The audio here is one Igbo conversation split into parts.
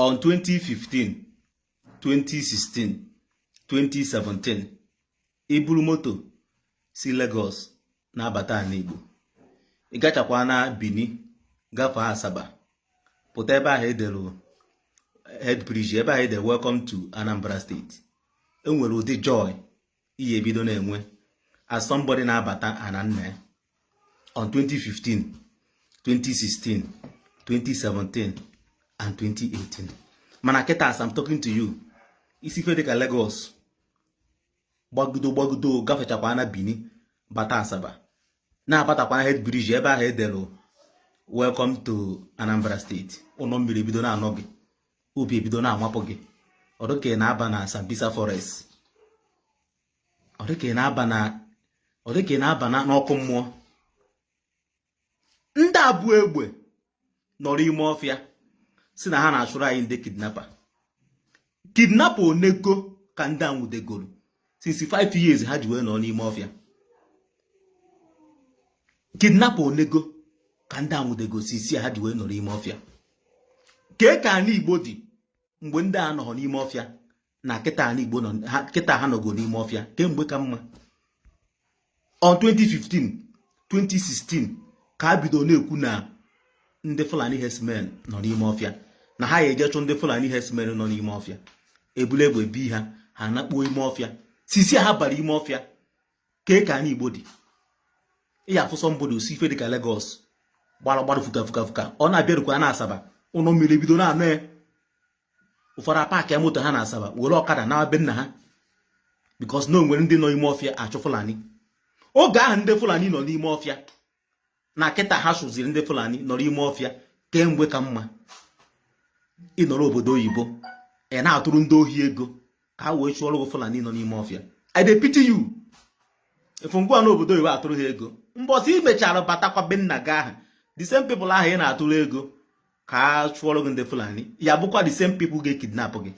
On 2015, 2016, 2017, iburu moto si Lagos na-abata ala Igbo, ị gachakwa na Benin, gafee Asaba, pụta ebe ahụ edere head bridge, ebe ahụ edere "Welcome to Anambra State", enwere ụdị joy iyi ebido na-enwe as somebody na-abata ana nna ya on 2015, 2016, 2017 and 2018. Mana kịta, as I'm talking to you, isi ife dịka Lagos gbagodo gbagodo, gafechakwa na Benin, bata Asaba, na-abatakwa na head bridge ebe ahụ edere "Welcome to Anambra State", ụlọ mmiri ebido na-anọ gị, obi ebido na-amapụ gị. Ọ dịka ị na-aba na Sambisa Forest, ọ dịka ị na-aba na ọ dịka ị na-aba n'ọkụ mmụọ. Ndị abụ egbe nọrọ ime ọfịa si na ha na-achụrụ anyị ndị kidnapper. Kidnapper onego ka ndị a nwudegoro since 5 years ha ji wee nọ n'ime ọfịa? Kidnapper onego ka ndị a nwudego since ha ji wee nọrọ n'ime ọfịa? Kee ka ala Igbo dị mgbe ndị a nọrọ n'ime ọfịa na kịta ala Igbo nọ kịta ha nọgo n'ime ọfịa? Kemgbe ka mma on 2015, 2016 ka a bido na-ekwu na ndị Fulani herdsmen nọ n'ime ọfịa, na ha ga-eje chụ ndị Fulani herdsmen nọ n'ime ọfịa. Ebule egbe bi ha, ha nakpuo ime ọfịa. Sisi ha bara ime ọfịa, kee ka ala Igbo dị? Ịya afụ somebody osi ife dịka Lagos gbara gbara, fuka fuka fuka, ọ na-abịarukwa na Asaba, ụlọ mmiri ebido na-anụ ya. Ụfọdụ apark ya moto ha na Asaba, were ọkada na be nna ha, because na o nwere ndị nọ ime ọfịa achụ Fulani. Oge ahụ ndị Fulani nọ n'ime ọfịa na kịta ha chụziri ndị Fulani nọrọ ime ọfịa, kemgbe ka mma ịnọrọ obodo oyibo, ị na-atụrụ ndị ohi ego ka ha wee chụọrọ gị Fulani nọ n'ime ọfịa. I dey pity you. Efu ngwa n'obodo oyibo atụrụ ha ego, mbọsị ị mechara batakwa be nna gị ahụ, the same people ahụ ị na-atụrụ ego ka a chụọrọ gị ndị Fulani ya bụkwa the same people ga-ekidnap gị.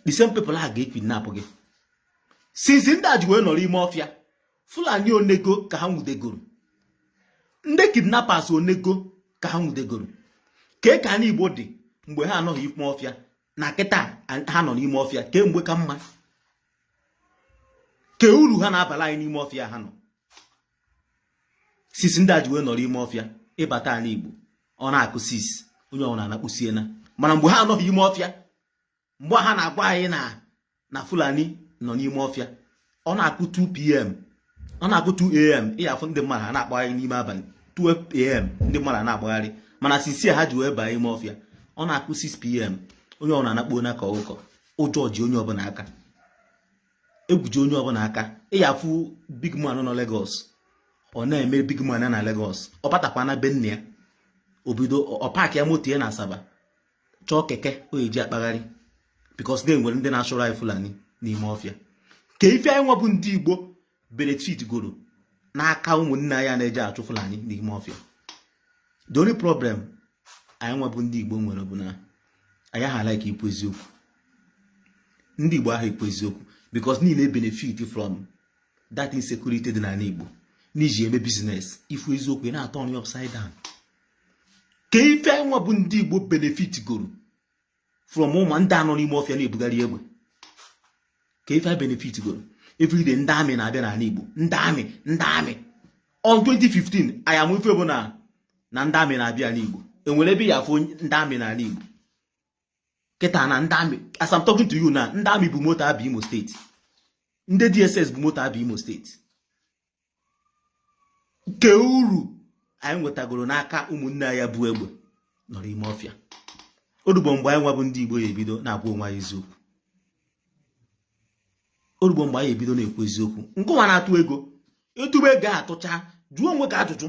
The same people ahụ ga-ekidnap gị. Since ndị a ji wee nọrọ ime ọfịa, Fulani onego ka ha nwudegoro? Ndị kidnappers onego ka ha nwudegoro? Kee ka ala Igbo dị mgbe ha anọghị ime ọfịa na kịta ha nọ n'ime ọfịa? Kemgbe ka mma? Kee uru ha na-abala anyị n'ime ọfịa ha nọ? Since ndị a ji wee nọrọ ime ọfịa, ịbata ala Igbo, ọ na-akụ 6, onye ọbụla na-akpụsiena. Mana mgbe ha anọghị ime ọfịa, mgbe ha na-agwa anyị na Fulani nọ n'ime ọfịa, ọ na-akụ 2 p.m., ọ na-akụ 2 a.m., ịyafụ ndị mmadụ ha na-akpagharị n'ime abalị. 12 a.m., ndị mmadụ na-agbagharị. Mana since ha ji wee baa ime ọfịa, ọ na-akụ 6 p.m., onye ọbụla na-akpọ n'aka ọkụkọ. Ụjọ ji onye ọbụla aka, egwu ji onye ọbụla aka. Ịyafụ big man nọ Lagos, ọ na-eme big man na Lagos, ọ batakwa na be nna ya, obido ọ park ya moto ya na Asaba, chọọ keke o eji akpagharị, because na enwere ndị na-achụrụ anyị Fulani n'ime ọfịa. Ka ife anyị nwa bụ ndị Igbo benefit goro n'aka ụmụnne anyị na-eje achụ Fulani n'ime ọfịa? The only problem anyị nwa bụ ndị Igbo nwere bụ na anyị agha like ikwu eziokwu. Ndị Igbo ahụ ekwu eziokwu because niile benefit from that insecurity dị n'ala Igbo n'iji eme business. Ifu eziokwu, ị na-atọ ọnụ upside down. Ka ife anyị nwa bụ ndị Igbo benefit goro from ụmụ ndị anọ n'ime ọfịa na-ebugharị egbe? Ka ife anyị benefit goro? Everyday ndị army na-abịa n'ala Igbo, ndị army, ndị army. On 2015, anyị amụ ife bụ na ndị army na-abịa n'Igbo. Enwere ebe ya afụ ndị army n'ala Igbo? Kịta na ndị army, as I'm talking to you na ndị army bụ moto abịa Imo State, ndị DSS bụ moto abịa Imo State. Ke uru anyị nwetagoro n'aka ụmụnne anyị bụ egbe nọrọ ime ọfịa? Orugbo mgbe anyị nwa bụ ndị Igbo ya ebido na-agwa onwe anyị eziokwu. Orugbo mgbe anyị ebido na-ekwu eziokwu. Nkụwa na-atụ ego, etube ego atụcha, jụọ onwe gị ajụjụ.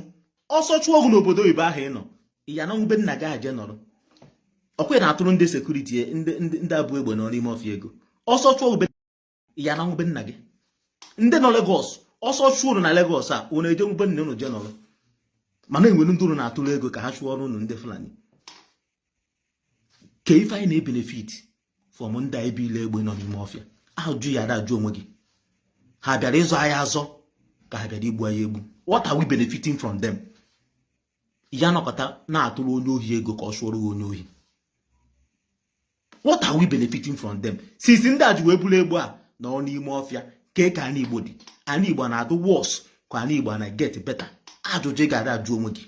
Ọsọ chụọ ọgụ n'obodo oyibo ahụ ị nọ, ya na nwube nna gị ahụ jee nọrọ ọkwa na-atụrụ ndị security, ndị abụ egbe nọ n'ime ọfịa ego. Ọsọ chụọ ogbe ya na nwube nna gị. Ndị nọ Lagos, ọsọ chụọ unu na Lagos a, unu eje nwube nna unu jee nọrọ. Mana enwere ndị unu na-atụrụ ego ka ha chụọ ọrụ unu ndị Fulani. Ka ife anyị na-ebenefit from ndị a ebe ile egbe nọ n'ime ọfịa? Ajụ ya ada ajụ onwe gị. Ha bịara ịzụ anyị azọ ka ha bịara igbu anyị egbu? What are we benefiting from them? Ya nọkọta na-atụrụ onye ohi ego ka ọ chụọrọ onye ohi. What are we benefiting from them since ndị a ji wee buru egbe a nọ n'ime ọfịa? Kee ka ana Igbo dị? Ana Igbo na-adụ worse ka ana Igbo na get better? Ajụjụ ị ga-ada ajụ onwe gị.